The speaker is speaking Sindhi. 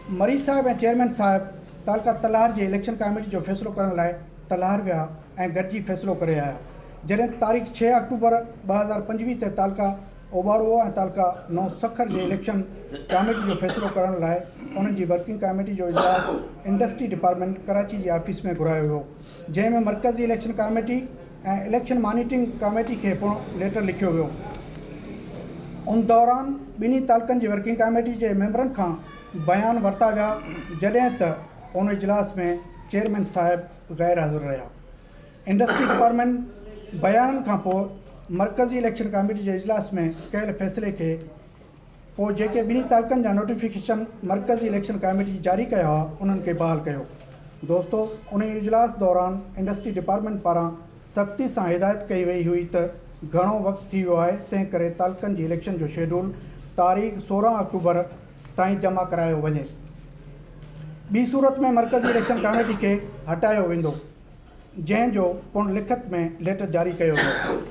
مري صاحب ۽ چيئرمين صاحب تعلقه تلهار جي اليڪشن ڪاميٽي جو فيصلو ڪرڻ لاء تلهار ويا ۽ گڏجي فيصلو ڪري آيا. جڏهن ته تاريخ ڇهه آڪٽوبر 2025 تي تعلقه اوٻاڙو ۽ تعلقه نئون سکر جي اليڪشن ڪاميٽي جو فيصلو ڪرڻ لاء انهن جي ورڪنگ ڪاميٽي جو اجلاس انڊسٽري ڊپارٽمينٽ ڪراچي جي آفيس ۾ گهرايو ويو جنهن ۾ مرڪزي election committee ۽ election monitoring committee کي پڻ ليٽر لکيو ويو. ان دوران ٻنهي تعلقن جي ورڪنگ ڪاميٽي جي ميمبرن کان بيان ورتا ويا جڏهن ته ان اجلاس ۾ چيئرمين صاحب غير حاضر رهيا. انڊسٽري ڊپارٽمينٽ بيانن کانپوء مرڪزي اليڪشن ڪاميٽي جي اجلاس ۾ ڪيل فيصلي کي پوء جيڪي ٻنهي تعلقن جا نوٽيفڪيشن مرڪزي اليڪشن ڪاميٽي جاري ڪيا هئا انهن کي بحال ڪيو. دوستو انهي اجلاس دوران انڊسٽري ڊپارٽمينٽ پاران سختي سان هدايت ڪئي وئي هئي ته گهڻو وقت ٿي ويو آهي تنهن ڪري تعلقن جي اليڪشن جو شيڊول تاريخ 16 آڪٽوبر تائين جمع ڪرايو وڃي ٻي صورت ۾ مرڪزي اليڪشن ڪاميٽي کي هٽايو ويندو جنهن جو پڻ لکت ۾ ليٽر جاري ڪيو ويو.